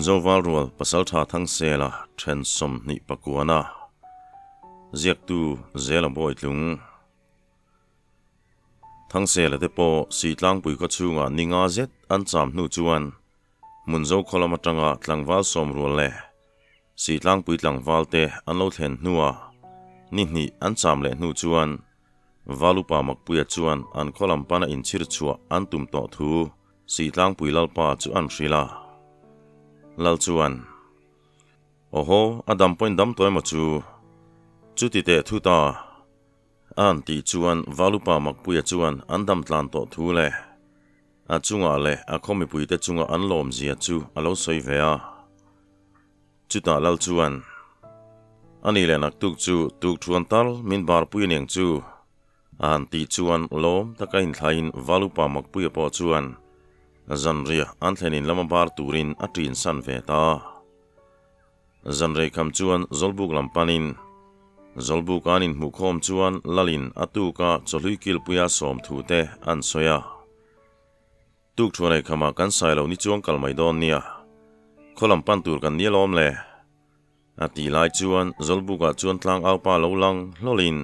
Hmunzo Valrual Pasaltha Thangsela then 29-a ziaktu Zela Bawitlung. Thangsela te pawh Sitlangpui khaw chhungah ni nga zet an cham hnu chuan Hmunzo khaw lam atanga tlangval sawmrual leh Sitlangpui tlangval te an lo thlen hnuah ni hnih an cham leh hnu chuan Valupa Makpuia chuan an khaw lam pana inchhir chhuah an tum tawh thu Sitlangpui Lalpa chu an hrilh a. Lal chuan, Awhaw, a dam pawhin dam tawh emaw chu? Chuti teh thu ta. A han tih chuan Valupa Makpuia chuan an dam tlan tawh thu leh a chungah leh a khaw mipuite chunga an lawmzia chu a lo sawi ve a. Chutah Lal chuan, A nih leh naktuk chu tukthuan tal min barpui aniang chu, a han tih chuan lawm taka inthlaiin Valupa Makpuia pawh chuan zanriah an thlenin lama bar turin a ṭinsan ve ta. Zanrei kham chuan Zawlbuk lam panin Zawlbuk an inhmuhkhawm chuan Lalin a tuka chawhlui kilpuia sawm thu te an sawi a. Tuk thuanei khamah kan sai lo ni chuang kal mai dawn nia, khaw lam pan tur kan ni alawm le. A tih lai chuan Zawlbukah chuan tlangaupa lo lang hlawlin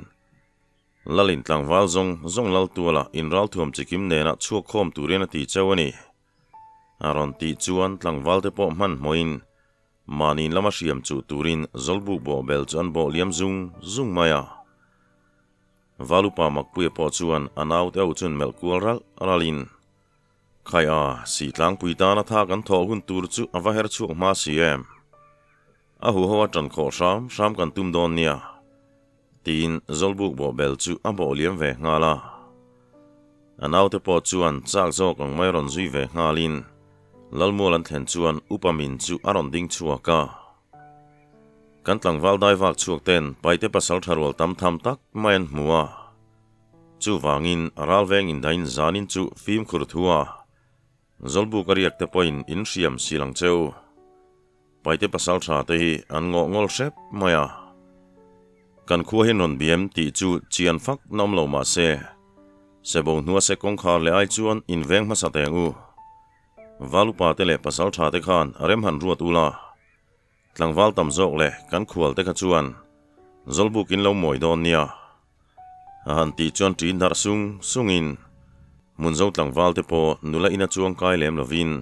Lalin tlangval zawng zawng lal tuala inralthuam chikim nena chhuak khawm turin a ti cheu a ni. A rawn tih chuan tlangval te pawh hmanhmawhin Mahni lama hriam chuh turin Zawlbuk bawhbel chu an bawh liam zung zung mai a. Valupa Makpuia pawh chuan a naute ho chuan melh kual ralh ralhin, Khai a, Sihtlangpui tana tha kan thawh hun tur chu a va her chhuak hma si em? A huho a ṭan khawh hram hram kan tum dawn nia, tiin Zawlbuk bawhbel chu a bawh liam ve nghal a. A naute pawh chuan chak zawk ang mai rawn zui ve nghalin Lalmual an thlen chuan Upa Min chu a rawn ding chhuak a. Kan tlangval dai vak chhuak ten Paite pasal tha rual tam tham tak mai an hmu a. Chuvangin ralveng indahin zanin chu fimkhur thu a Zawlbuk a riak te pawhin in hriam sil ang cheu. Paite pasal tha te hi an ngawh ngawl hrep mai a. Kan khua hi rawn biam tih chu chian fak na awm lo mah se, Sebo hnua se kawngkhar leh ai chuan inveng hmasa teng u. Valupa te leh pasal tha te khan rem han ruat ula. Tlangval tam zawk leh kan khual te kha chuan Zawlbuk in lo mawi dawn nia. A han tih chuan ṭin darh sung sungin Hmunzo tlangval te pawh nula ina chuang kai lem lovin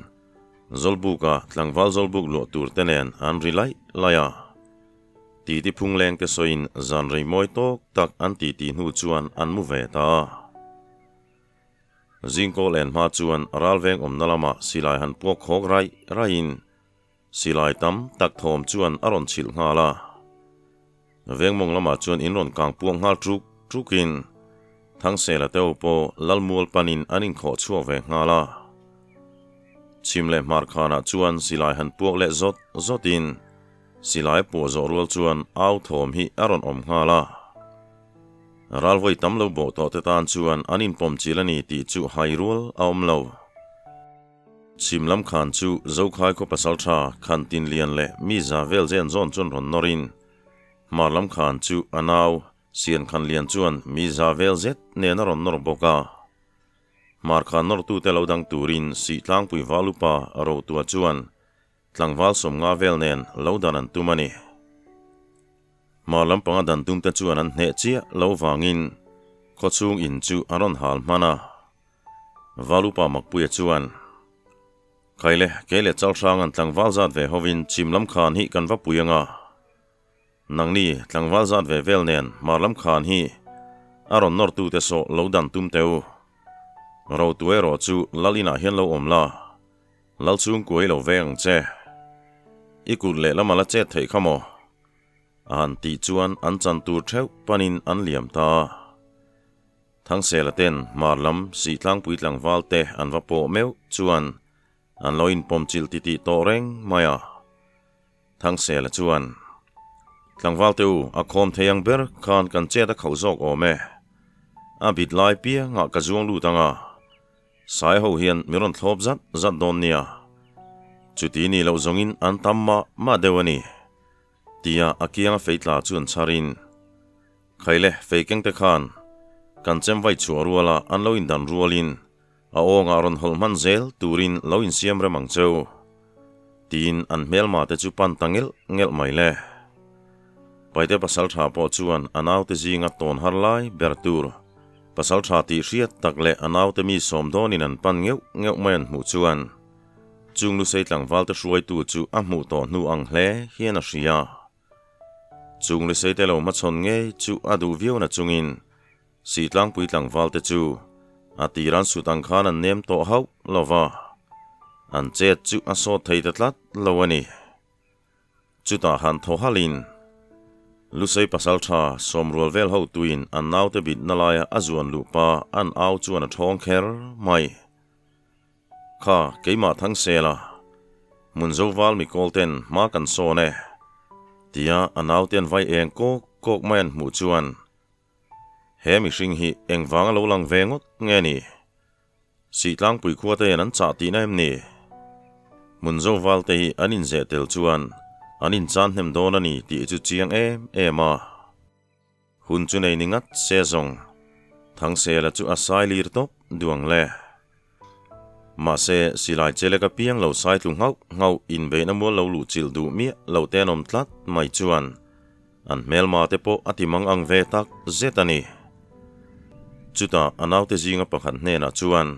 Zawlbuka tlangval Zawlbuk luah tur te nen an ri laih laih a. Titi phungleng te sawiin zan rei mawi tawk tak an titi hnu chuan an mu ve ta a. Zingkawl en hma chuan ralveng awmna lamah silai han puak khawk raih raihin Silai tam tak thawm chuan a rawn chhilh nghal a. Vengmawng lamah chuan in rawn kang puak nghal ṭuk ṭukin Thangsela te ho pawh Lalmual panin an inkhawh chhuak ve nghal a. Chhim leh hmar khanah chuan silai han puak leh zawt zawtin silai puah zawh rual chuan au thawm hi a rawn awm nghal a. Ralvawi tam lo bawh tawh te tan chuan an inpawm chil a ni tih chu hai rual a awm lo. Chhim lam khan chu Zokhai khaw pasal tha khan tin lian leh mi za vel zen zawn chuan rawn nawrin hmar lam khan chu a nau Sian khan lian chuan mi za vel zet nen a rawn nawr bawk a. Hmar khan nawrtute lo dang turin Sihtlangpui Valupa Rotua chuan tlangval 50 vel nen lo dan an tum a ni. Hmar lampanga dan tumte chuan an hneh chiah lo vangin khawchhung in chu a rawn hal hman a. Valupa Makpuia chuan, Khaile, kei leh Chalhrang an tlangval zat ve hovin chhim lam khan hi kan va pui anga. Nangni tlangval zat ve vel nen hmar lam khan hi a rawn nawrtute sawh lo dan tum teh u. Rotu erawh chu lal inah hian lo awm la, lal chhungkua i lo veng ang che. I kut lehlam a la chet theih kha maw? A han tih chuan an chan tur theuh panin an liam ta. Thangsela ten hmar lam Sihtlangpui tlangval te an va pawh meuh chuan an lo inpawm chilh titih tawh reng mai a. Thangsela chuan, Tlangval te u, a khawm thei ang ber khan kan chet a khauh zawk awm e. A bit lai piangah ka zuang lut ang a, Sai ho hian mi rawn thlawp zat zat dawn nia. Chuti ni loh zawngin an tam mah mah deuh a ni. Tia a kianga fei tla chu an chhar in, Khaile, fei keng te khan kan chem vai chhuah ruala an lo indan rualin a awngah rawn hawlh hman zel turin lo insiam rem ang cheu. Tiin an hmelma te chu pan ta ngelh ngelh mai le. Paite pasaltha pawh chuan a naute zinga tawn har lai ber tur pasaltha tih hriat tak leh a naute mi sawm dawnin an pan ngeuh ngeuh mai an hmuh chuan chung lusei tlangvalte hruaitu chu a hmuh tawh hnu ang hle hian a hria. Chung lusei te lo hmachhawn ngei chu a duh viau na chungin Sitlangpui tlangvalte chu a tir an sut ang khan an nem tawh hauh lo va, an chet chu a sawt thei ta tlat lo a ni. Chutah han thaw halhin Lusei pasaltha sawmrual vel hotuin an naute bitna laia a zuan luh pa an au chuan a thawng kher mai. Kha, keimah thang sela, hmun zo val mikawl ten hma kan sawn e, tia a naute an vai eng kawk kawk mai an hmuh chuan He mihring hi engvang a lo lang ve ngawt nge ni? Sihtlangpui khua te hian an chah tihna em ni? Hmun zo val te hi an inzeh tel chuan an inchan hnem dawn a ni tih chu chiang em em a. Hun chu nei ni ngat se zawng Thangsela chu a sai lir tawp duang le. Mahse, silai chelek apiang lo sai tlu nghauh nghauh inbeihna mual lo luh chilh duh miah lo te an awm tlat mai chuan An hmelma te pawh a ti mang ang ve tak zet a ni. Chutah a naute zinga pakhat hnenah chuan,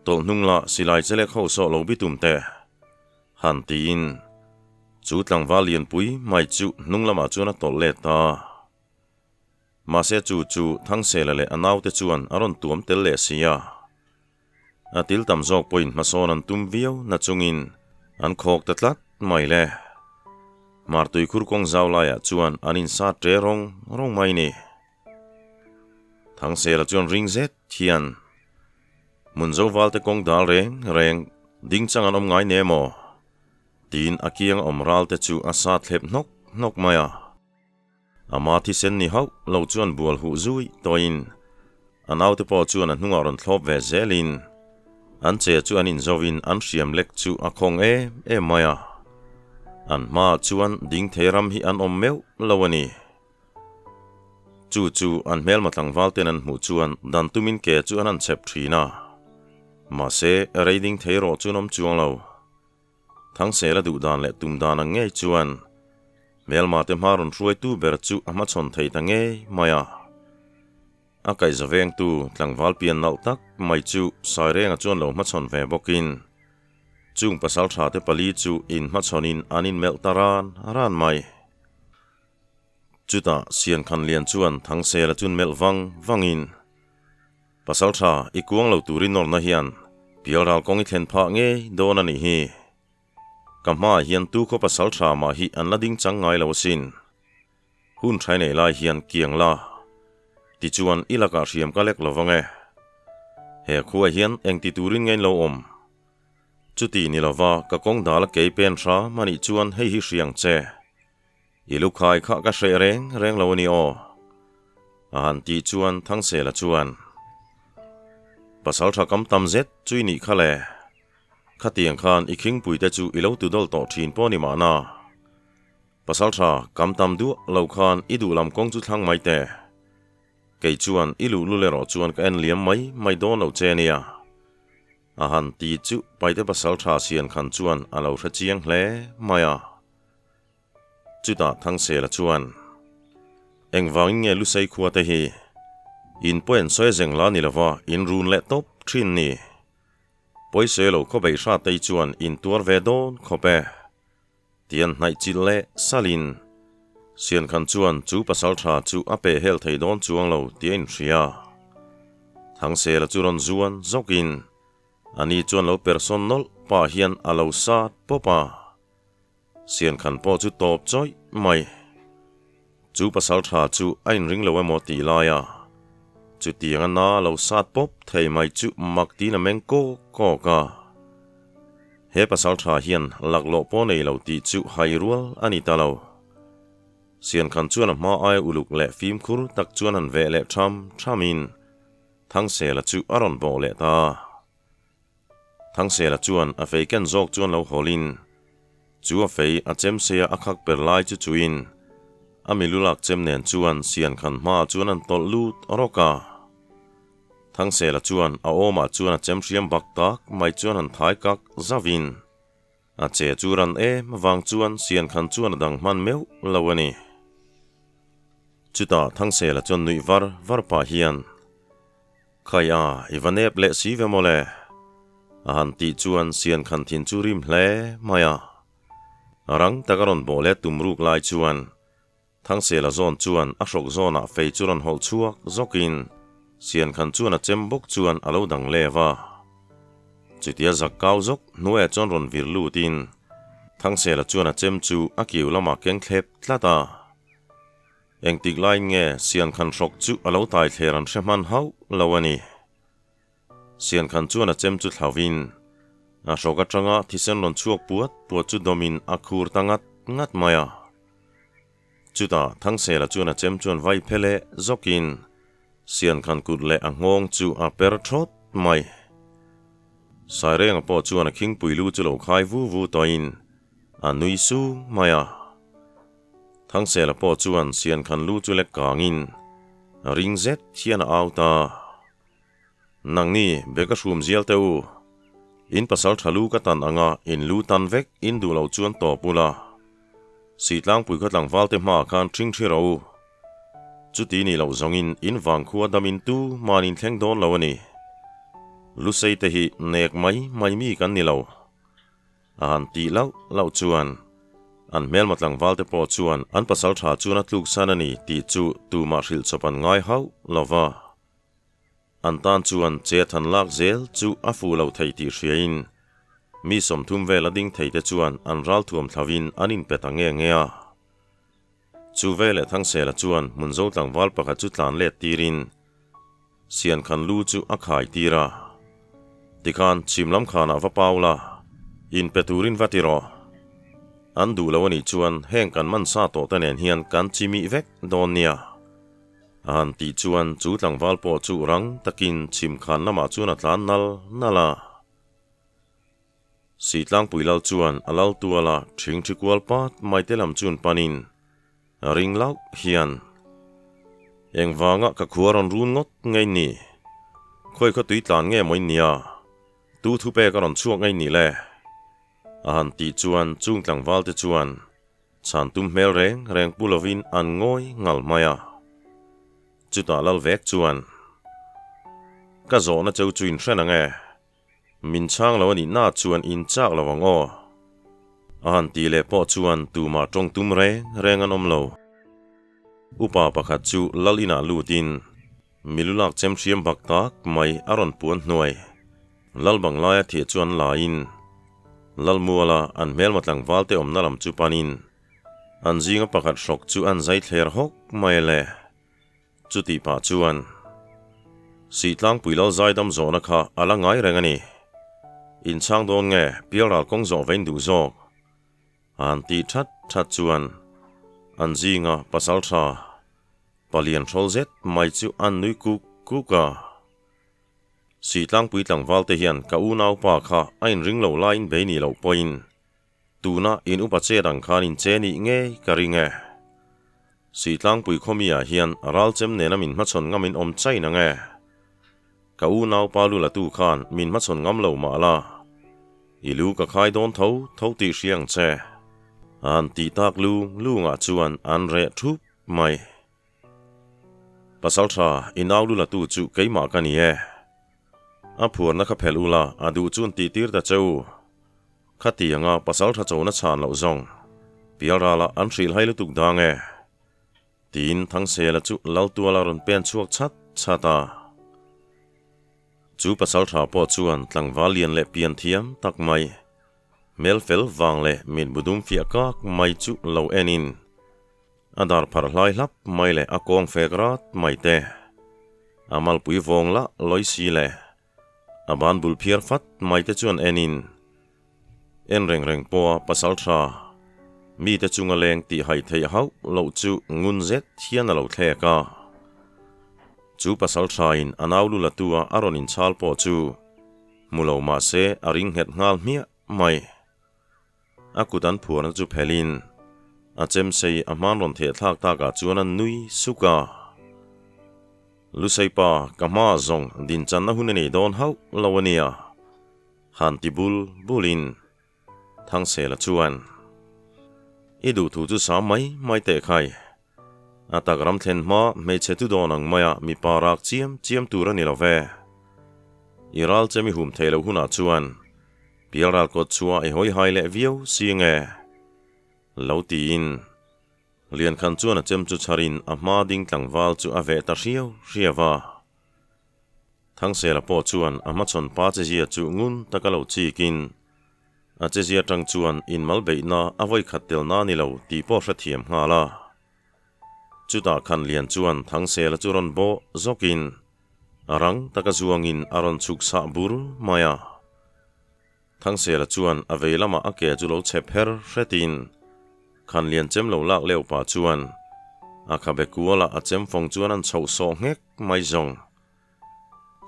Tawlh hnung lah silai chelek ho sawh lo bitum teh, han tiin chu tlangval lianpui mai chu hnung lamah chuan a tawlh let ta. Mahse chu chu Thangsela leh a naute chuan a rawn tuam tel leh si a. A til tam zawk pawhin hmasawn an tum viau na chungin an khawk ta tlat mai le. Hmartui khur kawng zau laiah chuan an insat ṭe rawng rawng mai ni. Thangsela chuan ring zet hian Hmunzo valte kawng dal reng reng ding chang an awm ngai ne maw? tiin a kiang awm ralte chu a sat thlep hnawk hnawk mai a. Ama thisen ni hauh lo chuan bual huh zui tawhin a naute pawh chuan a hnungah rawn thlawp ve zelin an che chu an inzovin an hriam lek chu a khawng em em mai a. An hmaah chuan ding thei ram hi an awm meuh lo a ni. Chu chu an hmelma tlangval ten an hmuh chuan dan tumin ke chu an han chhep thin a. Mahse, rei ding thei rawh chu an awm chuang lo. Thangsela duh dan leh tum dan ang ngei chuan hmelma te hma rawn hruaitu ber chu a hmachhawn thei ta ngei mai a. A kaihza vengtu tlangval pian nalh tak mai chu Sairenga chuan lo hmachhawn ve bawkin chung pasaltha te pali chu inhmachhawnin an inmelh ta ran ran mai. Chutah Siankhanlian chuan Thangsela chun melh vang vangin. Pasaltha, i kuang lo turin nawrna hian pialral kawng i thlen phah ngei dawn a nih hi. Ka hmaah hian tu khaw pasaltha mah hi an la ding chang ngai lo asin. Hun thain ei lai hian kiang la. Tichuan i lakah hriam ka lek lo vang e. He khuaah hian engti turin ngein lo awm. Chuti ni lova ka kawng dal a kei pen hram a nih chuan hei hi hriang che. I lukhai kha ka hreh reng reng lo a ni aw. A han tih chuan Thangsela chuan, Pasal tha kam tam zet chu i nih kha le. Khatiang khan i khingpui te chu i lo tu dawl tawh thin pawh a ni mahna. Pasal tha kam tam duah lo khan i duh lam kawng chu thlang mai teh. Kei chuan i luhlul erawh chuan ka en liam mai mai dawn lo che nia. A han ti chu Paite pasal tha sian khan chuan a lo hre chiang hle mai a. Chutah Thangsela chuan, Engvangin nge Lusei khua te hi in pawi an sawi zeng la ni lova in run leh tawp thin ni? Pawisawi lo khaw beih hrat tei chuan in tuar ve dawn khawp e, ti an hnaih chilh leh salin Siankhan chuan chu pasaltha chu a peh hel thei dawn chuang lo tih a inhria. Thangsela chu rawn zuan zawkin ani chuan lo persawn nawlh pah hian a lo sat pawp a. Siankhan pawh chu tawp chawih mai. Chu pasal tha chu a inring lo emaw tih laia chutiang a na lo sat pawp thei mai chu mak tiin a meng kawk kawk a. He pasal tha hian laklawh pawh nei lo tih chu hai rual a ni ta lo. Siankhan chuan a hma aia uluk leh fimkhur tak chuan han veh leh tham thamin Thangsela chu a rawn bawh leh ta. Thangsela chuan a fei ken zawk chuan lo hawlin, chu a fei a chem seia a khak per lai chu chuin a milu lak chem nen chuan sian khan hmaah chuan an tawlh lut rawk a. Thangsela chuan a awmah chuan a chem hriam bak tak mai chuan han thai kak zauhin. A che chu ran em avang chuan sian khan chuan a dang hman meuh lo a ni. Chutah Thangsela chuan nuih var var pah hian, Khai a, i va nep leh si ve mawle? A han tih chuan sian khan thin chu rim hle mai a. Rang taka rawn bawh leh tum ruk lai chuan Thangsela zawn chuan a hrawk zawnah fei chu rawn hawlh chhuak zawkin Sian khan chuan a chem bawk chuan a lo dang lev a. Chutia zak kau zawk hnuaiah chuan rawn vir lutin Thangsela chuan a chem chu a kiu lamah keng thlep tlat a. Engtik laiin nge Sian khan hrawk chu a lo tai thler an hre hman hauh lo a ni. Sian khan chuan a chem chu thlauvin a hrawk atanga thisen rawn chhuak puat puat chu dawmin a khur ta ngat ngat mai a. Chutah Thangsela chuan a chem chuan vai phe leh zawkin Sian khan kut leh a nghawng chu a per thawt mai. Sairenga pawh chuan a khingpui lu chu lo khai vu vu tawhin a nui sung mai a. Thangsela pawh chuan Sian khan lu chu lek kangin ring zet hian a au ta. Nangni, be ka hrum zial teh u. In pasal tha lu ka tan anga in lu tan vek in duh loh chuan tawp ula. Sihtlangpui khaw tlangval te hmaah khan ṭhing ṭhi rawh u. Chuti nih loh zawngin in vangkhua dam in tu man in thleng dawn lo a ni. Lusei te hi nek mai mai mi kan ni lo. A han tih lauh lauh chuan an hmelma tlangval te pawh chuan an pasal tha chuan a tluk san a ni tih chu tumah hrilh chawp an ngai hauh lo va. An tan chuan che than lak zel chu a fuh lo thei tih hriain mi 30 vel a ding thei te chuan an ral thuam thlauvin an inpe ta nge nge a. Chu veleh Thangsela chuan hmun zo tlangval pakhat chu tlan let tirin Sian khan lu chu a khai tir a. Tikhan chhim lam khanah va pau la, inpe turin va ti rawh. An duh lo a nih chuan heng kan man sa tawh te nen hian kan chimih vek dawn nia. A han tih chuan chu tlangval pawh chu rang takin chhim khan lamah chuan a tlan nal nal a. Sihtlangpui lal chuan a lal tuala ṭhing ṭhi kual pat mai te lam chun panin ring lauh hian, Engvanga ka khua rawn run ngawt ngei ni? Khawi khaw tui tlan nge maw in nia? Tu thu pek a rawn chhuak ngei ni le? A han tih chuan chung tlangval te chuan Chhan tum hmel reng reng pu lovin an ngawi ngal mai a. Chutah lal vek chuan, Ka zawhna cheu chu in hre nang e. Min chhang lo a nih na chuan in chak lo ang aw. A han tih leh pawh chuan tumah tawng tum reng reng an awm lo. Upa pakhat chu lal inah lutin milu lak chem hriam bak tak mai a rawn puan hnuai. Lal bang laia thih chu an laiin Lalmuala an hmelma tlangval te awmna lam chu panin an zinga pakhat hrawk chu an zai thler hawk mai le. Chutih pah chuan Sihtlangpui lal zaidam zawhna kha a la ngai reng a ni. Inchhang dawn nge pialral kawng zawh vein duh zawk? An tih that that chuan an zinga pasal tha palian hrawl zet mai chu an nui kuk kuk a. Sihtlangpui tlangval te hian ka unaupa kha a inring lo laiin bei nih loh pawhin tuna in upa chet ang khan in che nih ngei ka ring e. Sihtlangpui khawmi ah hian ralchem nena min hmachhawn ngam in awm chain ang e. Ka unaupa lu la tu khan min hmachhawn ngam lo mah la, i lu ka khai dawn tho tho tih hria ang che. An tih tak lu lungah chuan an reh thup mai. Pasal tha, i nau lu la tu chu keimah ka ni e. A phuarna kha phelh ula, a duh chuan tih tir ta che u. Khatianga pasal tha chona chhan loh zawng, pialralah an hrilhhai lutuk dang e. Tiin Thangsela chu Laltuala rawn pen chhuak chhat chhat a. Chu pasal tha pawh chuan tlangval lian leh pian thiam tak mai, hmel fel vang leh mit bu dum fiah kak mai chu lo enin a dar pharh hlai hlap mai leh a kawng fek rat mai te, a malpui vawng lah lawi si leh a ban bul phiar fat mai te chuan enin En reng reng pawha pasal tha mite chunga leng tih hai theih hauh loh chu ngun zet hian a lo thlek a. Chu pasal thain a nau lu latua a rawn inchhal pawh chu hmu lo mah se a ring nghet nghal hmiah mai. A kut an phuarna chu phelhin a chemsei a hman rawn theh thlak takah chuan a nui suk a. Luseipa ka hma zawng dinchanna hun a nei dawn hauh lo a nia. Han ti bul bulin Thangsela chuan, I duhthu chu sam mai mai teh khai. A tak ram thlen hma hmeichhe tu dawn ang maia mipa rak chiam chiam tur a ni lo ve. I ral che mi hum thei lo hunah chuan pialral kawt chhuah i hawi hai leh viau si nge? Lo tiin Liankhan chuan a chem chu chharin a hma ding tlangval chu a veh ta hriau hriau a. Thangsela pawh chuan a hmachhawn pa chezia chu ngun taka lo chikin a chezia tang chuan inmal beihna a vawi khat tel na ni lo tih pawh hrethiam nghal a. Chutah Khanlian chuan Thangsela chu rawn bawh zawkin a rang taka zuangin a rawn chhuk sah bur mai a. Thangsela chuan a vei lamah a ke chu lo chhep her hretin Khanlian chem lo lak leuh pah chuan a khabe kualah a chem fawng chuan an chhoh sawh nghek mai zawng.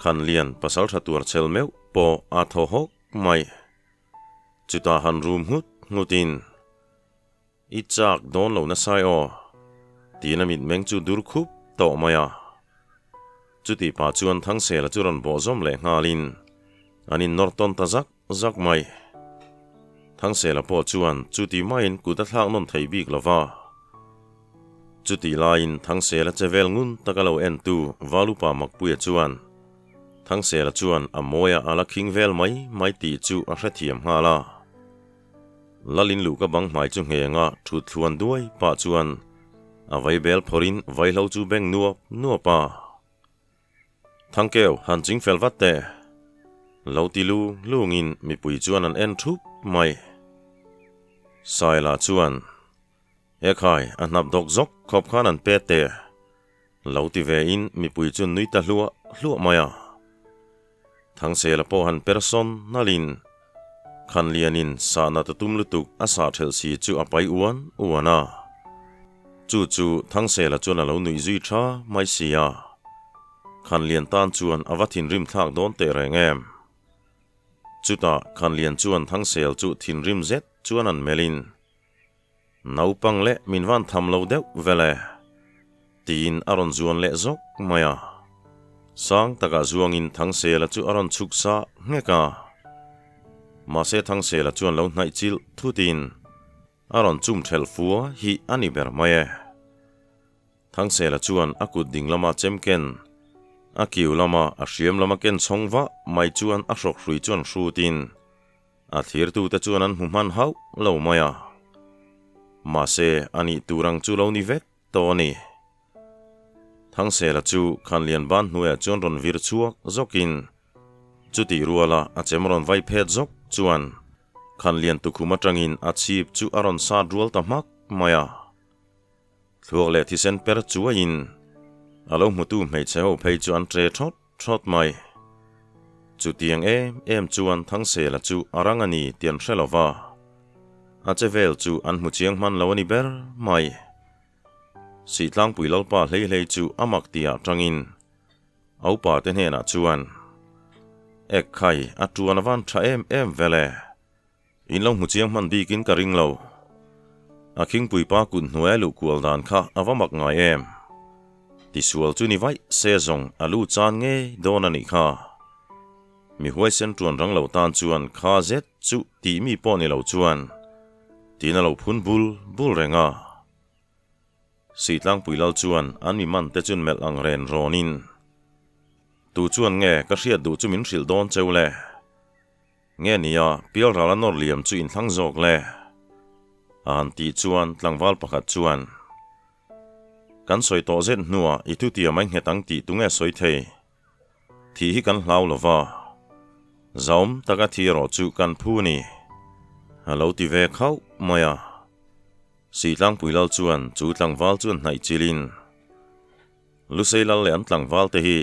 Khanlian pasal tha tuar chel meuh pawh a thaw hawk mai. Chutah han rum nghut nghutin, I chak dawn lo nasai aw, tiin a mitmeng chu dur khup tawh mai a. Chutih pah chuan Thangsela chu rawn bawh zawm leh nghalin an innawr tawn ta zak zak mai. Thangsela pawh chuan chuti maiin kut a thlak nawn thei bik lo va. Chutih laiin Thangsela che vel ngun taka lo entu Valupa Makpuia chuan Thangsela chuan a mawia a la khing vel mai mai tih chu a hrethiam nghal a. Lalin luh ka bang hmai chu nghenga thut thluan duai pah chuan a vai bel phawrhin vaihlo chu beng nuap nuap a. Thangkeu han ching fel vat teh. Lo ti lu lungin mipui chuan an en thup mai. Saila chuan, Ekhai, a hnap dawk zawk khawp khan an pet teh. Lo ti ve in mipui chu nui ta hluah hluah mai a. Thangsela pawh han per sawn nalhin Khanlianin sahna ta tum lutuk a sah thelh si chu a pai uan uan a. Chu chu Thangsela chuan a lo nuih zui tha mai si a. Khanlian tan chuan a va thinrim thlak dawn teh reng em. Chutah Khanlian chuan Thangsel chu thinrim zet chuan an melhin Naupang leh min van tham lo deuh vel e, tiin a rawn zuan leh zawk mai a. Sang takah zuangin Thangsela chu a rawn chhuk sa nghek a. Mahse Thangsela chuan lo hnaih chilh thutin a rawn chum thelh fua hi a ni ber mai e. Thangsela chuan a kut ding lama chem ken, a kiu lama a hriam lama ken chhawng vah mai chuan a hrawk hrui chuan hrutin A thirtute chuan an hmu hman hauh lo mai a, mahse a nih tur ang chu lo ni vek tawh a ni. Thangsela chu Khanlian ban hnuaiah chuan rawn vir chhuak zawkin chutih ruala a chem rawn vai phet zawk chuan Khanlian tukhum atangin a chhip chu a rawn sat rual ta hmak mai a. Thluak leh thisen per chuaiin a lo hmutu hmeichhe ho phei chu an tre thawt thawt mai. Chutiang em em chuan Thangsela chu a rang a ni tih an hre lo va, a che vel chu an hmu chiang hman lo a ni ber mai. Sihtlangpui Lalpa hlei hlei chu a mak tihah tangin a upa te hnenah chuan, Ek khai, a tuan a van tha em em vel e. In lo hmu chiang hman bikin ka ring lo. A khingpui pa kut hnuaia luh kual dan kha a va mak ngai em? Tisual chu ni vaih se zawng a lu chan ngei dawn a nih kha. Mi huaisen tuan rang lo tan chuan kha zet chu tih mi pawh ni lo chuan tiin a lo phun bul bul reng a. Sihtlangpui lal chuan an mi man te chun melh ang ren rawnin, Tu chuan nge ka hriat duh chu min hrilh dawn cheu le? Nge nia, pialral a nawr liam chu inthlang zawk le? A han tih chuan tlangval pakhat chuan, Kan sawi tawh zet hnuah i thutia mai nghet ang tih tunge sawi thei? Thih hi kan hlau lo va, zaum taka thi erawh chu kan phu ni, a lo ti ve khauh mai a. Sihtlangpui lal chuan chu tlangval chuan hnaih chilhin, Lusei lal leh an tlangval te hi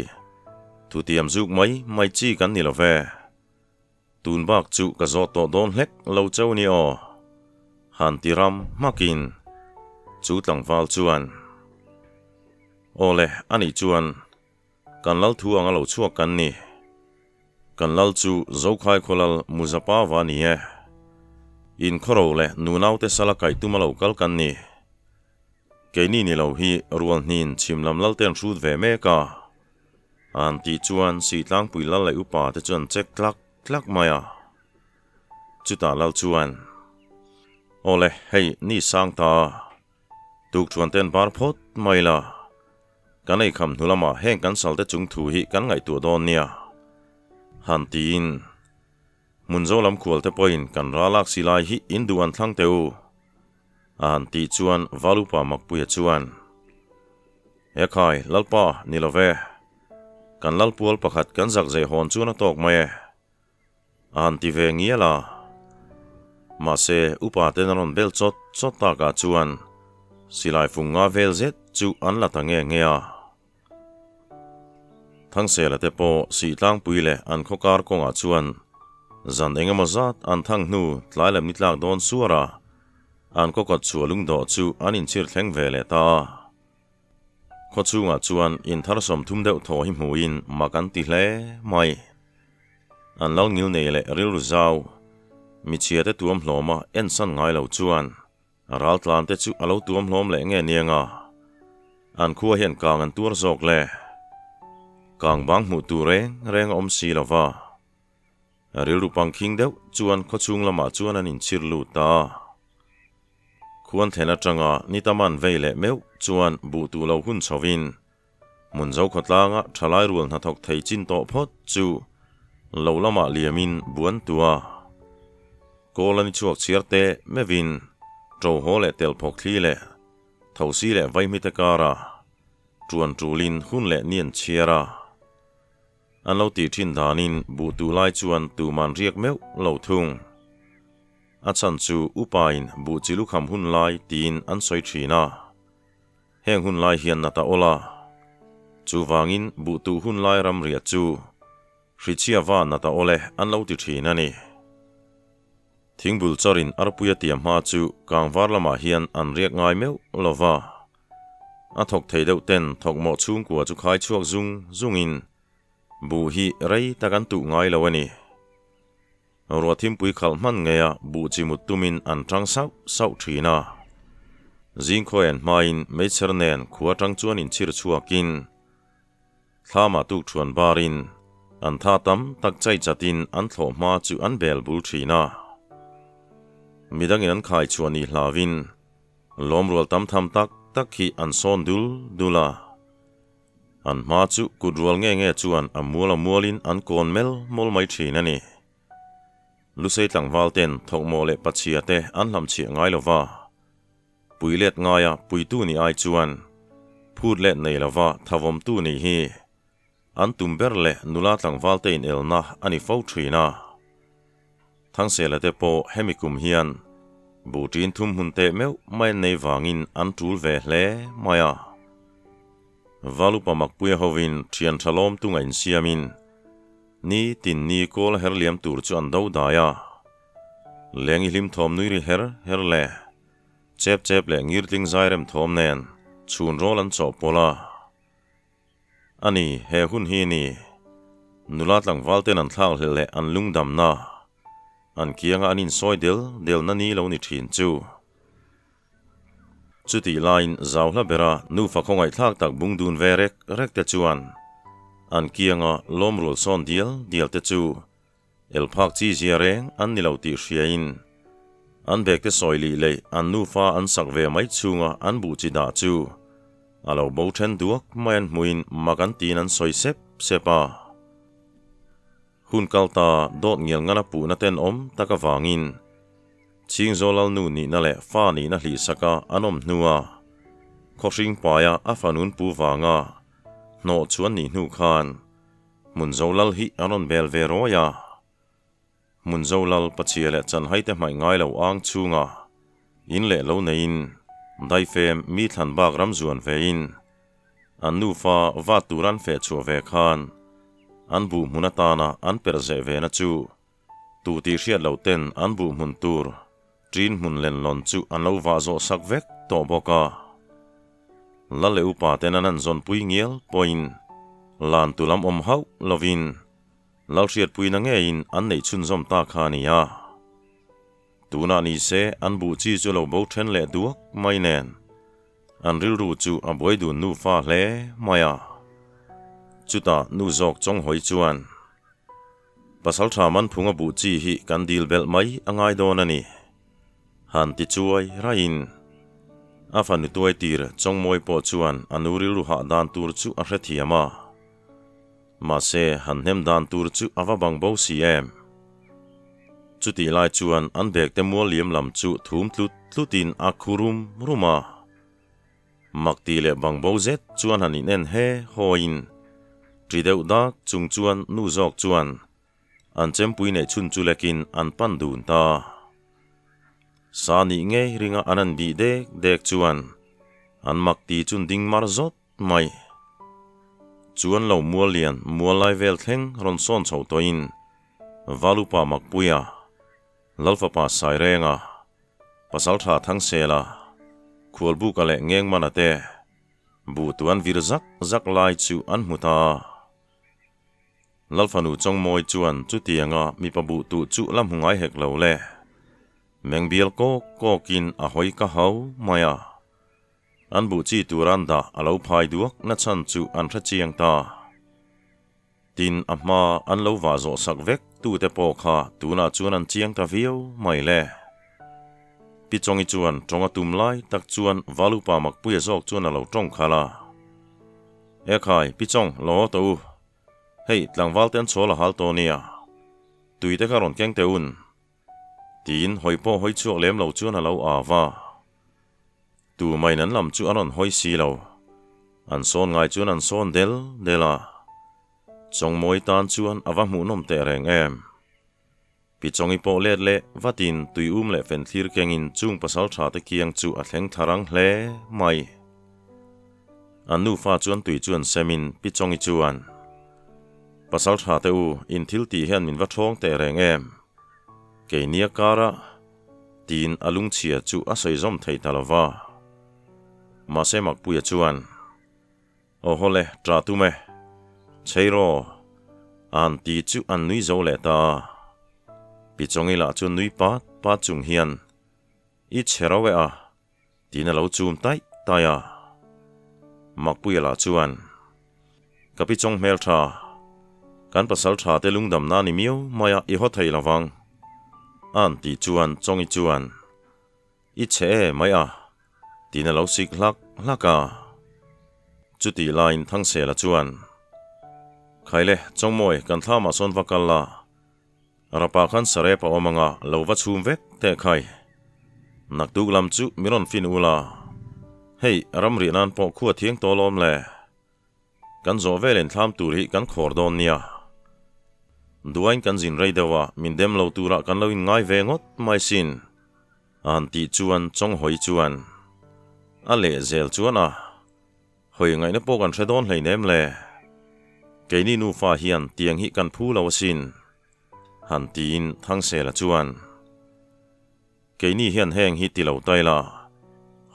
thutiam zuk mai mai chi kan ni lo ve. Tun bak chu ka zawh tawh dawn hlek lo cheu ni aw. Han ti ram hmakin chu tlangval chuan, Aw le, anih chuan kan lal thu anga lo chhuak kan ni. Kan lal chu Zokhai khawlal Muzapava a ni e. In khawro leh nunaute sala kaih tuma lo kal kan ni. Keini ni lo hi rual hnin chhim lam lalte an hrut ve mek a. An tih chuan Sihtlangpui lal leh upa te chuan check tlak tlak mai a. Chutah lal chuan. Awle, hei ni sang ta. Tuk chuan ten bar phawt mai la. Kan ei kham hnu lamah heng kan salte chung thu hi kan ngaihtuah dawn nia. Han tiin. Hmunzo lam khual te pawhin kan ralak si lai hi in duh an thlang teh u. A han tih chuan Valupa Makpuia chuan, He khai, Lalpa, ni lo ve. Kan Lalpual pakhat kan zak zeh hawn chuan a tawk mai e. A han ti ve ngial a. Mahse, upa ten a rawn bel chawt chawt takah chuan silai fung nga vel zet chu an la ta nge nge a. Thangsela te pawh Sihtlangpui leh an khawkar kawngah chuan zan eng emaw zat an thang hnu tlai lem ni tlak dawn suar a, an kawkawt chhuah lungdawh chu an inchhir thleng ve leh ta a. Khaw chhungah chuan inthar 30 deuh thaw hi hmuhin mak an ti hle mai. An lal ngil nei leh rilru zau, michhia te tuam hlawma ensan ngai lo chuan Ral tlan te chu a lo tuam hlawm leh nge niang a, an khua hian kang an tuar zawk le. Kang bang hmuh tur reng reng a awm si lo va. Rilru pangkhing deuh chuan khawchhung lamah chuan an inchhir lut ta a. Khuan thlen atanga ni tam an vei leh meuh chuan buh tuh lo hun chhovin Hmunzo khawtlanga thalai rual hnathawk thei chin tawh phawt chu lo lamah liamin buan tua kawl a ni chhuak chhiar te meuhin ṭo haw leh tel phawk thli leh thosi leh vaihmite kara ṭuan ṭulin hun leh ni an chhiar a. An lo tih ṭhin danin buh tuh lai chuan tuman riak meuh lo thung. A chhan chu upain buh chi lukham hun lai tiin an sawi ṭhin a. Heng hun lai hian nat a awl a, chuvangin buhtuh hun lai ramriah chu hrichhia va nat a awl e an lo ti thin a ni. Thingbul chawrin arpuia tia hma chu kangvar lamah hian an riak ngai meuh lo va, a thawk thei deuh ten thawkmawh chhungkua chu khai chhuak zung zungin buh hi rei tak an tuh ngai lo a ni. Ruah thimpui khalh hman ngeia buh chi mut tumin an tang sauh sauh thin a. Zingkhawi an hmain meichher nen khua tang chuan inchhir chhuakin thlamah tukṭhuan barin an tha tam tak chai chatin an thlawh hma chu an bel bul thin a. Midangin an khai chhuah ni hlauin lawmrual tam tham tak tak hi an sawn dul dul a. An hma chu kut rual nge nge chuan a mual a mualin an kawn mel mawl mai thin a ni. Lusei tlangval ten thawkmawh leh pachhia te an hlamchhiah ngai lo va, pui let ngaia puitu ni ai chuan phut let nei lova thavawmtu nih hi an tum ber leh nula tlangval te inelna a ni fo thin a. Thangsela te pawh hemi kum hian buhṭin thum hmun teh meuh mai an nei vangin an ṭul ve hle mai a. Valupa Makpuia hovin ṭhian ṭha lawm tunga insiamin ni tin ni kawl her liam tur chu an do dai a. Leng i hlim thawm nui ri her her le chep chep leh ngirtling zairem thawm nen chhun rawl an chawhpawlh a. A ni, he hun hi ni. Nula tlangval ten an thlak hlelh leh an lungdamna, an kianga an insawi del delna ni lo ni thin chu. Chutih laiin zau hla bera nufa khawngaihthlak tak bung dun ve rek rek te chuan an kianga lawmrual sawn dial dial te chu Elphak chi zia reng an ni lo tih hriain an bag te sawi lih leh an nufa an sak ve mai chhunga an buh chi dah chu a lo bo then duak mai an hmuhin mak an tiin an sawi sep sep a. Hun kal ta dawt ngial ngana puhna tenawm tak avangin Chhingzawl Lalnu nihna leh fa nihna hlihsaka an awm hnua khawhring paia a fanun pu vanga hnawh chu an nih hnu khan Hmunzo Lal hi a rawn bel ve rawi a. Hmunzo Lal pachhia leh chanhai te hmaih ngai lo ang chhunga in leh lo neiin daifem mi thlan bak ram zuan vein an nufa va tur an feh chhuah ve khan an buh hmun atana an perh zeh ve na chu tu tih hriat loh ten an buh hmun tur ṭin hmun lenlawn chu an lo vah zawh sak vek tawh bawk a. Lal leh upa ten an an zawnpui ngial pawhin lan tu lam awm hauh lovin Lal hriatpuina ngeiin an neih chhunzawm ta kha a ni a. Tunah ni se an buh chi chu lo bo then leh duak mai nen an rilru chu a buai dun nufa hle mai a. Chutah nu zawk chawnghawi chuan Pasal tha man phunga buh chi hi kan dil belh mai a ngai dawn a ni. Han ti chuai raiin a fanu tuai tir Chawngmawi pawh chuan a nu rilru hah dan tur chu a hrethiam a. Mahse, han hnem dan tur chu a va bang bo si em? Chutih lai chuan an bag te mual liam lam chu thum tlut tlutin a khu rum rum a. Mak ti leh bang bo zet chuan han inen he hawiin ṭi deuh dak chung chuan nu zawk chuan an chempui neih chhun chu lekin an pan dun ta. Sa nih ngei ringa an han bih dek dek chuan an mak ti chun ding mar zawt mai. Chuan lo mual lian mual lai vel thleng rawn sawn chho tawhin Valupa Makpuia, Lalfapa Sairenga, Pasaltha Thangsela, Khualbuka leh Ngengmana te buh tuan vir zak zak lai chu an hmu ta. Lalfanu Chawngmawi chuan chutianga mipa buh tuh chu la hmu ngai hek lo le. Mengbial kawk kawkin a hawi ka hau mai a. An buh chi tur an dah a lo phai duak na chhan chu an hre chiang ta. Tin, a hma an lo vah zawh sak vek tute pawh kha tunah chuan an chiang ta viau mai le. Pi Chawngi chuan tawng a tum lai tak chuan Valupa Makpuia zawk chuan a lo tawng khalh a. E khai, Pi Chawng, lo haw tawh u. Hei, tlangval te an chhawl a hal tawh nia. Tui te kha rawn keng teh un. Tiin hawi pawh hawi chhuak lem lo chuan a lo au va. Tu maiin an lam chu a rawn hawi si lo. An sawn ngai chuan an sawn del del a. Chawngmawi tan chuan a va hmuhnawm teh reng em. Pi Chawngi pawh let leh vatin tui um leh fen thlir kengin chung pasal tha te kiang chu a thleng thla rang hle mai. An nufa chuan tui chu an semin Pi Chawngi chuan, Pasal tha te u, in thil tih hian min va thawng teh reng em? Keini a kara tiin a lungchhia chu a sawi zawm thei ta lo va. Mahse Makpuia chuan, Aw haw le, ṭah tum e. Chhei raw. An ti chu an nui zo leh ta. Pi Chawngi lah chu nui pat pat chung hian, I chhe rau e a, tiin a lo chum taih taih a. Makpuia lah chuan, Ka pi Chawng hmel ṭha, kan pasal ṭha te lungdamna ni miau mai a, i haw thei lo vang. An tih chuan Chawngi chuan, I chhe e mai a, tiin a lo sik hlak hlak a. Chutih laiin Thangsela chuan, Khaile, Chawngmawi, kan thlamah sawn va kal la, Rapa khan sarep a awm anga lo va chhum vek teh khai. Naktuk lam chu mi rawn fin ul a, hei, ramriah nan pawh khua thiang tawh alawm le. Kan zawh velin thlam tur hi kan khawr dawn nia. Duain kan zin rei deuh a, min dem lo turah kan lo inngai ve ngawt mai sin. A han tih chuan Chawnghawi chuan a leh zel chuan a hawi ngaihna pawh kan hre dawn hleinem le. Keini nufa hian tiang hi kan phu lo asin. Han tiin Thangsela chuan. Keini hian heng hi ti lo ta ila,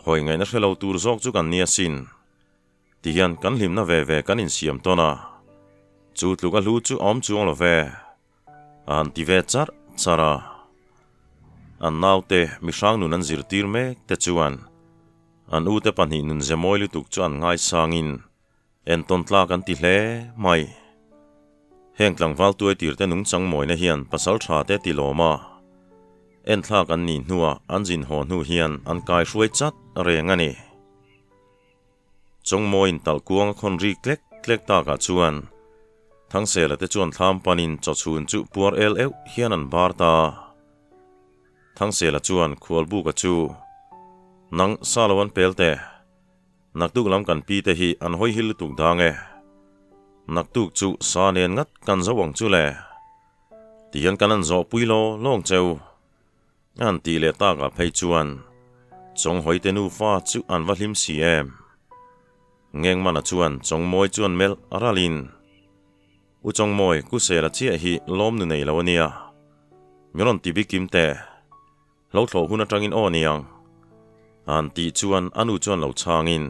hawi ngaihna hre lo tur zawk chu kan nia sin. Tihian kan hlimna ve ve kan insiam tawn a, chu tluk a hlu chu a awm chuang lo ve, a han ti ve charh charh a. An naute mihrang nun an zirtir mek te chuan an ute pahnih nun ze mawi lutuk chu an ngaisangin entawn tlak an ti hle mai. Heng tlangval tuaitirte nungchang mawina hian pasal tha te ti lawm a, enthlak an nih hnuah an zin haw hnu hian an kaihruai chat reng a ni. Chawngmawiin talh kuang a khawn ri tlek tlek takah chuan Thangsela te chuan thlam panin chawchhun chu puar el euh hian an bar ta. Thangsela chuan Khualbuka chu, Nang sa lo an pel teh. Naktuk lam kan pi te hi an hawi hil lutuk dang e. Naktuk chu sa nen ngat kan zo ang chu le. Tihian kan an zawh pui law lawng cheu. An tih leh takah phei chuan Chawnghawi te nufa chu an va hlim si em. Ngengmana chuan Chawngmawi chuan melh ralin, U Chawngmawi, ku sela chiah hi lawm nu nei lo a nia. Mi rawn ti bikim teh. Hlo thlawh hun atangin aw niang. An tih chuan a nu chuan lo chhangin,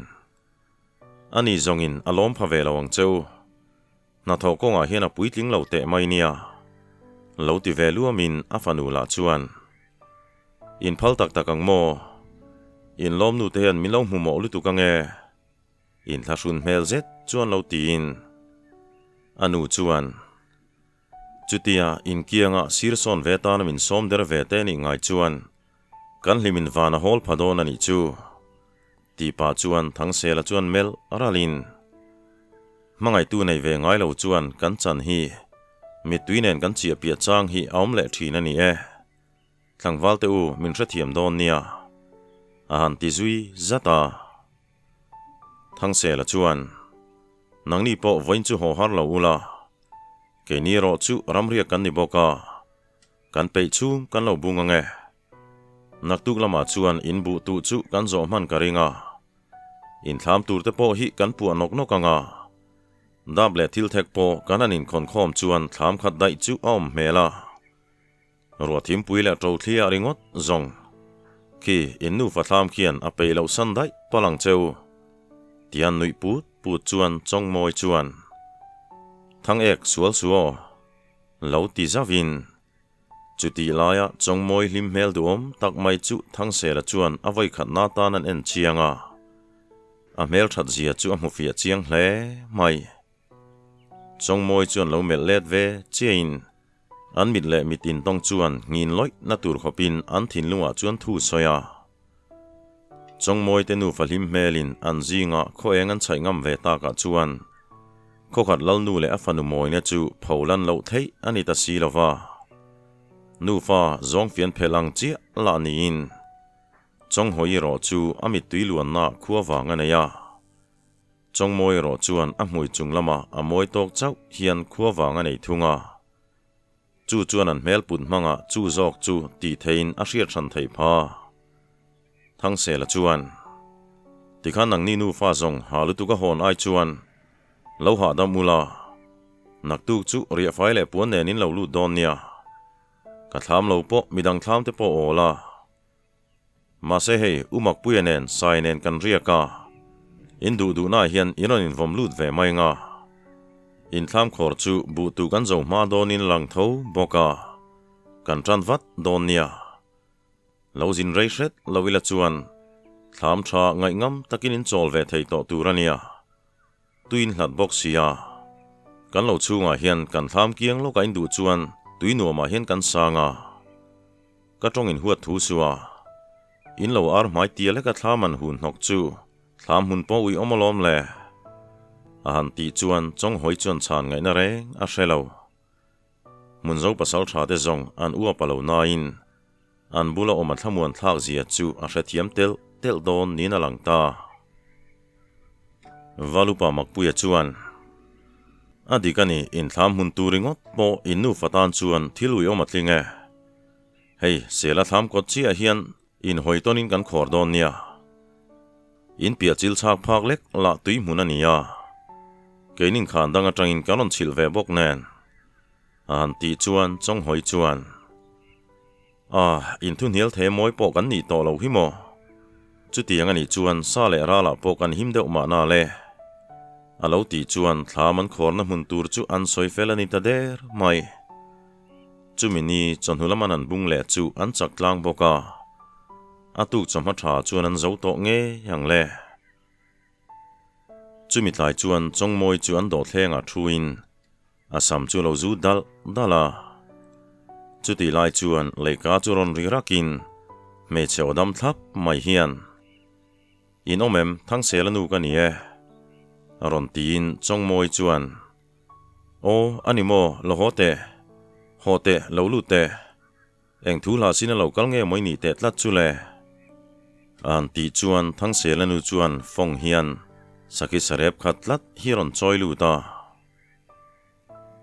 Ani zawngin a lawm pha ve lo ang che u. Hnathawh kawngah hian a puitling lo teh mai nia. Lo ti ve luamin a fanu lah chuan, In phal tak tak ang maw? In lawmnu te hian min lo hmu mawh lutuk ange? In thlahrun hmel zet chuan lo tiin a nu chuan, Chutia inkianga sir sawn ve tana min sawm der ve te nih ngai chuan. Kan hlimin van a hawl pha dawn a nih chu. Tih pah chuan Thangsela chuan melh ralin, Hmangaihtu nei ve ngai lo chuan kan chan hi mittui nen kan chiah piah chang hi a awm leh thin a ni e. Tlangval te u min hrethiam dawn nia. A han ti zui zat a. Thangsela chuan, Nangni pawh vawiin chu haw har lo ula, keini erawh chu ramriak kan ni bawk a, kan peih chhung kan lo bung ang e. Naktuk lamah chuan in buh tuh chu kan zawh hman ka ring a, inthlam tur te pawh hi kan puah nawk nawk ang a, dap leh thil thek pawh kan han inkhawnkhawm chuan thlam khat daih chu a awm hmel a. Ruah thimpui leh ṭo thli ah ringawt zawng khi in nufa thlam khian a peih loh san daih palh ang che u, tian nuih put put chuan Chawngmawi chuan Thang ek sual su aw lo ti zauhin chutih laia Chawngmawi hlim hmel duhawm tak mai chu Thangsela chuan a vawikhatna tan an en chiang a, a hmelṭhat zia chu a hmu fiah chiang hle mai. Chawngmawi chuan lo melh let ve chiahin an mit leh mit intawng chuan nghin lawih na tur khawpin an thinlungah chuan thu sawi a. Chawngmawi te nufa hlim hmelin an zingah khaw eng an chhaih ngam ve takah chuan khawkhat lalnu leh a fanu mawina chu pho lan loh theih a ni ta si lo va. Nufa zawng fian phelh ang chiah lah niin Chawnghawi erawh chu a mittui luanna khua vang a nei a. Chawngmawi erawh chuan a hmui chung lamah a mawi tawk chauh hian khua vang a nei thung a. Chu chuan an hmel put hmangah chu zawk chu tih theiin a hriat hran theih pha. Thangsela chuan, Tikhan nangni nufa zawng ha lutuk a hawn ai chuan lo hahdam ula, naktuk chu riahfai leh puan nen in lo lut dawn nia. Ka thlam lo pawh midang thlam te pawh awl a. Mahse hei, U Makpuia nen Sai nen kan riak a, in duh duhnaah hian in rawn invawm lut ve mai nga. Inthlam khawr chu buh tu kan zo hma dawnin lang tho bawk a, kan tan vat dawn nia. Lo zin rei hret lo ila chuan thlam tha ngaihngam takin in chawl ve thei tawh tur a nia. Tuin hlat bawk sia. Kan lo chhungah hian kan thlam kiang lawkah in duh chuan tui nuamah hian kan sang a. Ka tawng in huat thu suh a. In lo ar hmai tia leka thlam an hun hnawk chu thlam hmun pawh ui awm alawm le. A han tih chuan Chawnghawi chuan chhan ngaihna reng a hre lo. Hmunzo pasal tha te zawng an uap a lo nain an bula awm a thlamuan thlak zia chu a hrethiam telh telh dawn niin a lang ta. Valupa Makpuia chuan, A dik a ni, inthlam hmun tur ringawt pawh in nufa tan chuan thil uiawm a tling e. Hei, Sela thlam kawt chiah hian inhawi tawnin kan khawr dawn nia. In piah chil chhak phak lek lah tui hmun a ni a, keinin khan dang atangin kan rawn chhilh ve bawk nen. A han tih chuan Chawnghawi chuan, A, in thu hnial thei mawi pawh kan nih tawh lo hi maw? Chutiang a nih chuan sa leh ralah pawh kan him deuh mahna le. A lo tih chuan thlam an khawrna hmun tur chu an sawi fel a ni ta der mai. Chumi ni chawhnu laman an bung leh chu an chak tlang bawk a, a tuk chawhma tha chuan an zo tawh ngei ang le. Chumi tlai chuan Chawngmawi chu an dawhthlengah thuin a sam chu a lo zu dalh dalh a. Chutih lai chuan leihka chu rawn ri rakin hmeichhe aw dam thlap mai hian, In awm em, Thangsela nu ka ni e, a rawn tiin Chawngmawi chuan, Aw, a ni maw, lo haw teh, haw teh, lo lut teh. Eng thu hla sin a lo kal nge maw i nih teh tlat chu le? A han tih chuan Thangsela nu chuan fawng hian sakhi sarep khat tlat hi a rawn chawi lut a.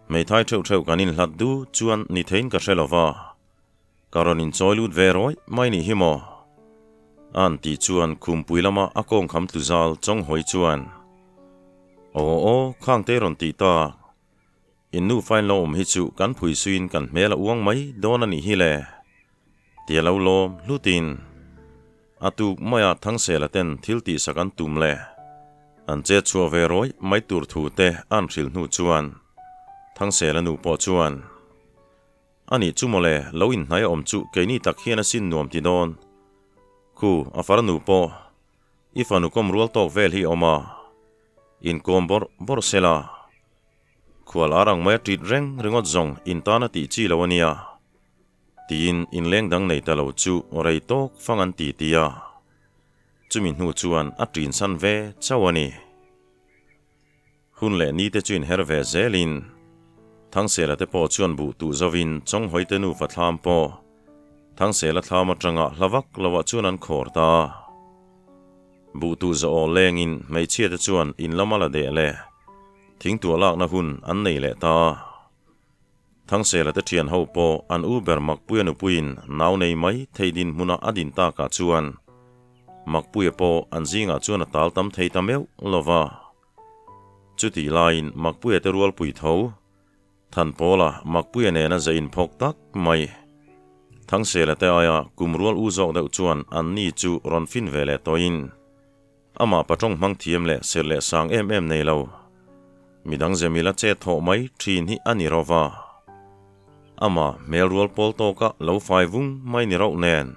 Hmeithai theuh theuh kan inhlat du chuan ni theiin ka hre lo va, ka rawn inchawi lut ve rawih mai nih hi maw? A han tih chuan khumpui lama a kawngkham tlu zal Chawnghawi chuan, Aw aw, khangte rawn tih tak. In nu fain lo awm hi chu kan phui suiin kan hmel a uang mai dawn a nih hi le, tia lo lawm hlutin a tuk maia Thangsela ten thil tihsak an tum le an chet chhuah ve rawih mai tur thu te an hrilh hnu chuan Thangsela nu pawh chuan A nih chu mawle, lo inhnai a awm chu keini tak hian a sin nuam ti dawn. Khu, a farnu pawh i fanu kawm rual tawk vel hi a awm a, inkawm bawrh bawrh sela. Khual ar ang mai a ṭit reng ringawt zawng in tan a tih chi lo a nia. Tiin inleng dang nei ta lo chu rei tawk fang an ti ti a. Chumi hnu chuan a ṭinsan ve chauh a ni. Hun leh ni te chu inher ve zelin Thangsela te pawh chuan buh tuh zovin Chawnghawi te nufa thlam pawh Thangsela thlam atanga hla vak loah chuan an khawr ta a. Buh tuh zawh aw lengin hmeichhia te chuan in lama la deh leh thingtuah lakna hun an nei leh ta a. Thangsela te thian ho pawh an u ber Makpuia nupuiin nau nei mai thei dinhmuna a din takah chuan Makpuia pawh an zingah chuan a tal tam thei ta meuh lo va. Chutih laiin Makpuia te rualpui tho, Thanpawla Makpuia nena ze inphawk tak mai. Thangsela te aia kum rual u zawk deuh chuan an ni chu rawn fin ve leh tawhin amah patawng hmang thiam leh serh leh sang em em nei lo. Midang ze mila chet thawh mai thin hi a ni ro va. Amah hmel rual pawl tawka lo fai vung mai ni rauh nen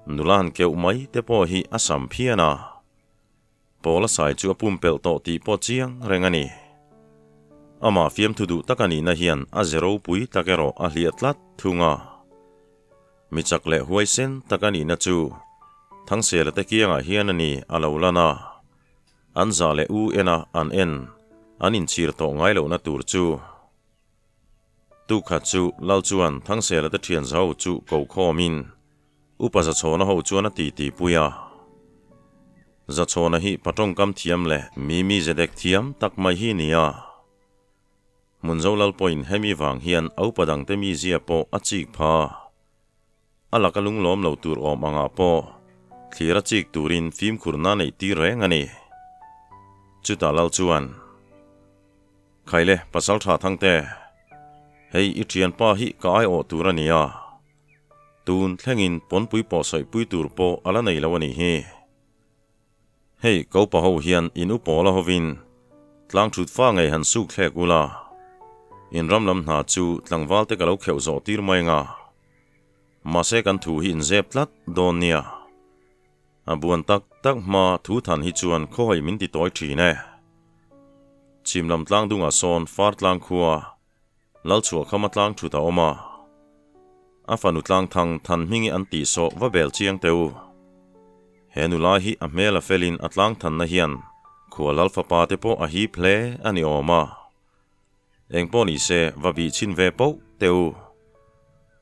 nula han keuh mai te pawh hi a sam phian a. Paula sai chu a pumpelh tawh tih pawh chiang reng a ni. Amah fiamthu duh tak a nihna hian a ze ropui tak erawh a hliah tlat thung a. Mi chak leh huaisen tak a nihna chu Thangsela te kiangah hian a ni a lo lan a. An zah leh u ena an en an inchhir tawh ngai lohna tur chu. Tukhat chu Lal chuan Thangsela te thian za ho chu ko khawmin Upa Zachhawna ho chuan a titi pui a. Zachhawna hi patawngkam thiam leh mi mi zedek thiam tak mai hi ni a. Hmunzo lal pawhin hemi vang hian a upa dangte mizia pawh a chik pha. A laka lunglawm lo tur awm angah pawh thlir a chik turin fimkhurna neih tir reng a ni. Chutah lal chuan. Khaile, pasal tha Thangte, hei i thianpa hi ka aiawh tur a ni a. Tun thlengin pawnpui pawh sawihpui tur pawh a la nei lo a nih hi. Hei Kopa ho hian in u pawla hovin tlang thut fa ngei han suk thlek ula, in ram lam hna chu tlangval te ka lo kheuh zawh tir mai nga. Mahse kan thu hi in zep tlat dawn nia. A buan tak tak hma thu than hi chuan khawhawi min ti tawi thin e. Chhim lam tlang dungah sawn far tlang khua Lalchhuah khama tlang thut a awm a, a fanu tlang thang than hmingi an tih sawh va bel chiang teh u. He nula hi a hmel a felin a tlang thanna hian khua lal fapa te pawh a hip hle a ni awm a. Eng pawh ni se va bih chhin ve poh teh u.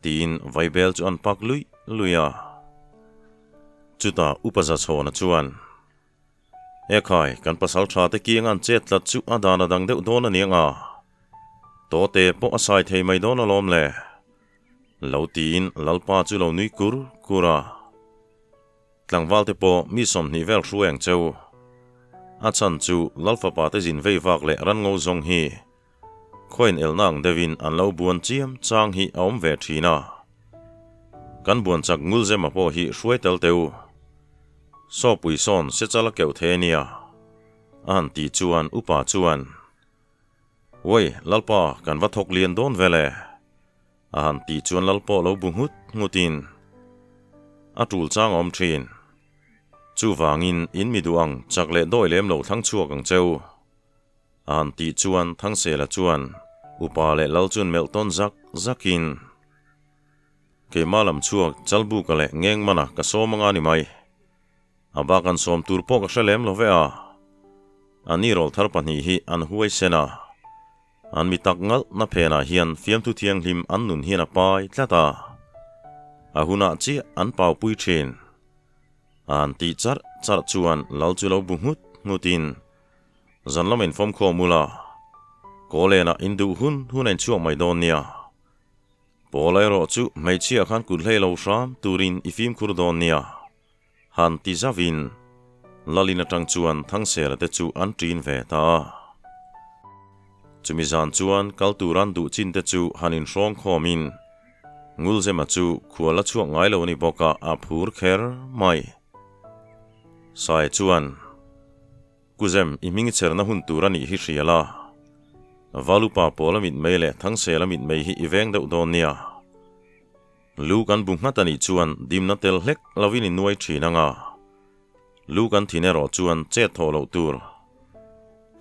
Tiin vaibel chu an pak luih luih a. Chutah Upa Zachhawna chuan. Ekhai, kan pasal tha te kiang an chet tlat chu a dan a dang deuh dawn a niang a, tawte pawh a sai thei mai dawn alawm le. Lo tiin Lalpa chu lo nui kur kur a. Tlangval te pawh mi 20 vel hruai ang cheu. A chhan chu Lalfapa te zin vei vak leh ran ngo zawng hi khawiin elna ang deuhin an lo buan chiam chang hi a awm ve thin a. Kan buan chak ngul zema pawh hi hruai tel teu. Sawpui sawn se chal a keuh thei a nia. A han tih chuan upa chuan, Uai, Lalpa, kan va thawk lian dawn vel e. A han tih chuan Lal pawh lo bu nghut nghutin a tul chang a awm thin. Chuvangin in mi duh ang chak leh dawi lem lo thlang chhuak ang cheu. A han tih chuan Thangsela chuan upa leh Lal chuan melh tawn zak zakin, Keimah lam chhuak Chalbuka leh Ngengmana ka sawm anga ni mai. A bak an sawm tur pawh ka hre lem lo ve a. A ni rawl thar pahnih hi an huaisen a. An mi tak ngalh na phenah hian fiamthu thianghlim an nun hian a pai tlat a. A hunah chiah an paupui thin. A han tih charh charh chuan Lal chu lo bu nghut nghutin Zan lam infawm khawm ula, Kawlenah in duh hun hun a inchhuak mai dawn nia. Pawl erawh chu hmeichhia khan kut hlei lo hram turin i fimkhur dawn nia. Han ti zavin Lalin atang chuan Thangsela te chu an ṭin ve ta a. Chumi zan chuan kal tur an duh chin te chu han inhrawng khawmin Ngulzema chu khual a chhuak ngai lo a ni bawk a, a phur kher mai. Sai chuan. Kuzem, i hming cherna hun tur a nih hi hria la. Valupa pawl a mitmei leh Thangsel a mitmei hi i veng deuh dawn nia. Lu kan bu nghat a nih chuan dimna tel hlek lovin i nuai thin ang a. Lu kan thin erawh chuan chet thawh loh tur.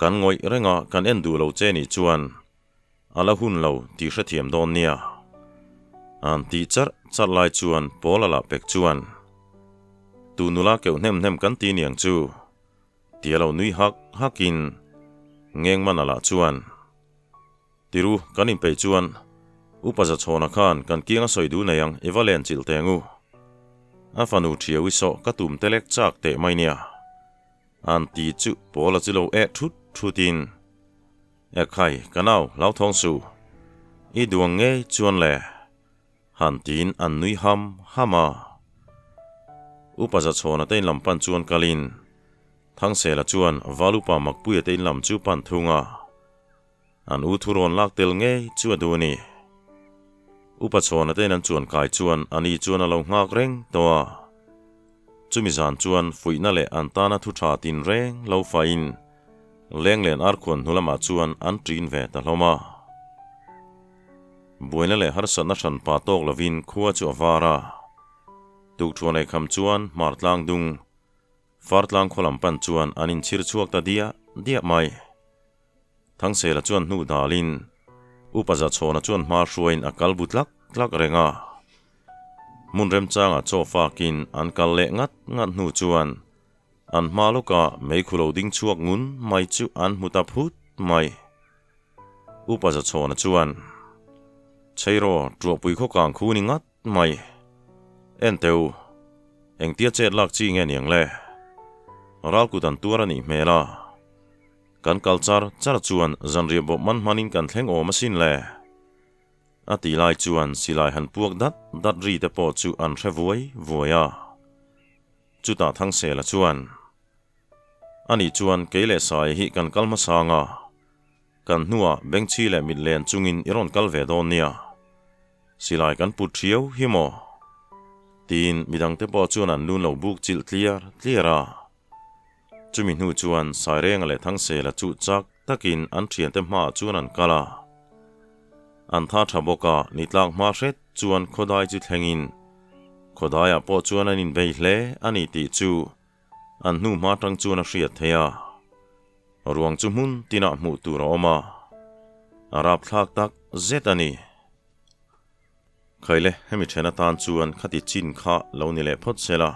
Kan ngawih reng a, kan en duh lo che nih chuan a la hun lo tih hrethiam dawn nia. An tih charh charh lai chuan Paula lah pek chuan, Tu nula keuh hnem hnem kan ti niang chu, tia lo nui hak hakin Ngengmana lah chuan, Tiru, kan inpeih chuan Upa Zachhawna khan kan kiang a sawi duh nei ang, i va len chilh teng u. A fanu thiau i sawh ka tum te lek chak teh mai nia. An ti chu Paula chu lo eh thut thutin, Ekhai, ka nau, hlauthawng suh. I duang ngei chuan le. Han tiin an nui ham ham a. Upa Zachhawna te inlam pan chuan kalin Thangsela chuan Valupa Makpuia te inlam chu pan thung a. An u thu rawn lak tel ngei chu a duh a ni. Upa Chhawna te in an chuan kai chuan ani chuan a lo nghak reng tawh a. Chumi zan chuan fuihna leh an tana thu tha tin reng lo fahin Lenglen arkhuan hnu lamah chuan an ṭin ve ta hlawm a. Buaina leh harsatna hran pa tawk lovin khua chu a var a. Tukṭhuan eikham chuan hmar tlang dung, far tlang khaw lam pan chuan an inchhir chhuak ta diah diah mai. Thangsela chuan hnu dalin Upa Zachhawna chuan hma hruaiin a kal bu tlak tlak reng a. Hmun remchangah chaw fakin an kal leh ngat ngat hnu chuan an hma lawkah meikhu lo ding chhuak ngun mai chu an hmu ta phut mai. Upa Zachhawna chuan, Cheiraw, ṭuahpui khaw kang khu ni ngat mai. En teh u, engtia chet lak chi nge niang le? Ralkut an tuar a nih hmel a. Kan kal char char chuan zanriah bawp man hmanin kan thleng awm asin le. A ti lai chuan silai han puak dat dat ri te pawh chu an hre vuai vuai a. Chutah Thangsela chuan, Ani chuan kei leh Sai hi kan kal hmasa anga, kan hnuah bengchhi leh mit len chungin i rawn kal ve dawn nia. Silai kan put thiau hi maw? Tiin midangte pawh chuan an lun lo buk chilh tliar tliar a. Chumi hnu chuan Sairenga leh Thangsela chu chak takin an thiante hmaah chuan an kal a. An tha tha bawk a, ni tlak hma hret chuan khawdai chu thlengin khawdaiah pawh chuan an inbei hle a ni tih chu an hnu hma tang chuan a hriat theih a. Ruang chu hmun tinah hmuh tur a awm a, a rapthlak tak zet a ni. Khaile, hemi then atan chuan khati chin kha lo ni leh phawt se la.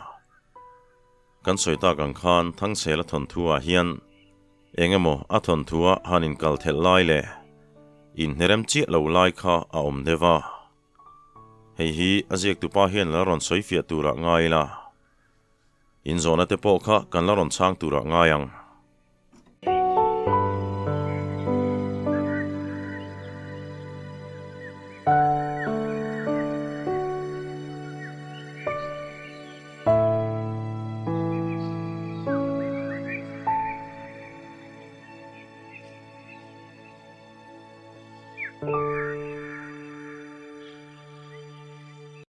Kan sawi tak ang khan Thangsela thawnthu ah hian eng emaw a thawnthu ah han inkal thelh lai leh inhnerem chiah lo lai kha a awm deuh a. Hei hi a ziaktupa hian la rawn sawi fiah turah ngai ila. Inzawhna te pawh kha kan la rawn chhang turah ngai ang.